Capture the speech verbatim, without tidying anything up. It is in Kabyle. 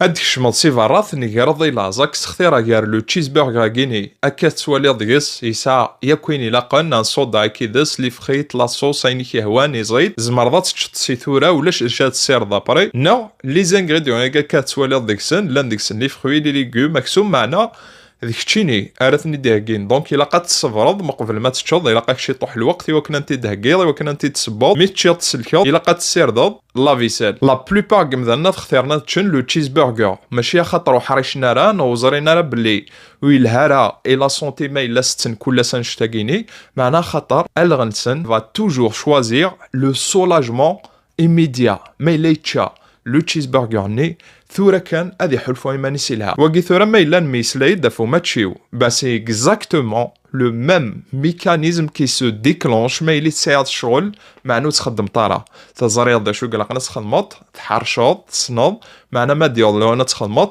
Ad d-tkecmeḍ si berra, tnegreḍ i laẓ, ad k-sextireɣ gar le cheeseburger-agi-ni, akka tettwaliḍ deg-s, yesɛa yakk ayen ilaqen, un soda akides, les frites, la sauce, ayen i k-yehwan, iẓid, tzemreḍ ad teččeḍ si tura, ulac d acu ad tessirdeḍ après, neɣ les ingrédients-agi akka tettwaliḍ deg-sen, llan deg-sen les fruits, les légumes, aksum, meɛna d keččini ara ten-id-iheggin. Donc, ilaq ad tṣebreḍ meqbel ma teččeḍ, ilaq-ak ciṭuḥ lweqt i wakken ad ten-id-theggiḍ, i wakken ad ten-id-tessewweḍ. Mi teččiḍ, tselkeḍ, ilaq ad tessireḍ la vaisselle. La plupart n yimdanen ad xtiren ad ččen le cheeseburger, mačči axaṭer ur ḥricen ara neɣ ur ẓrin ara belli ur yelha ara i la santé ma yella setten kul ass annect-agi-ni, meɛna axaṭer alɣ-nsen va toujours choisir le soulagement immédiat. Ma yella yečča le cheeseburger-nni, tura kan ad iḥulfu iman-is ilha. Wagi tura ma yella nemmeslay-d ɣef umačči-w, bah, c'est exactement le même mécanisme qui se déclenche ma yella tesɛiḍ ccɣel, meɛna ur txeddmeḍ ara. Teẓriḍ d acu i ilaqen ad txedmeḍ, tḥerceḍ, tessneḍ, meɛna ma d-yeḍlu ad txedmeḍ,